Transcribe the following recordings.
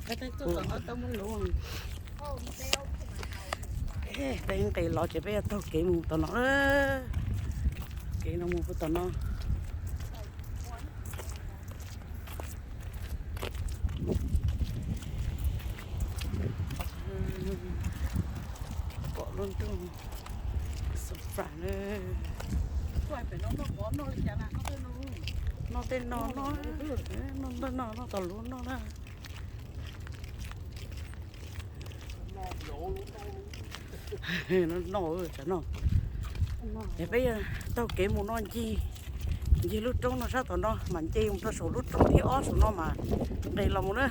Peb nqis los ces peb yuav taug kev mus tom no. Kev no mus puag tom no. Pom lub ntuj so far na. Noj tej no, noj, noj, noj tom lub noj na. Noj, noj, noj. Es peb taug kev mus no ncig, ncig lub roob no sab tom no mas nce mus rau saum lub roob thib ob saum no mas nqis los mus na.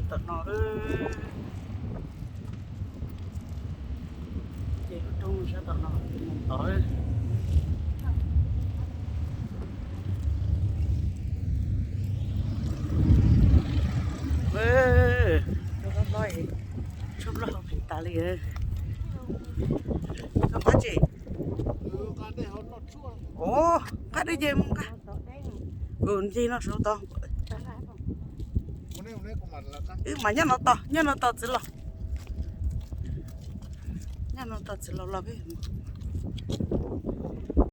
Tom no, ces lub roob sab tom no mus tod. Tshuaj loj, tshuaj loj tas li. Koj qab tsi? Ua, nqa dej ces mus nqa. Kuv ncig no saum tod. Wb mas nyob no tos, nyob no tos txiv los. Nyob no tos txiv los los peb.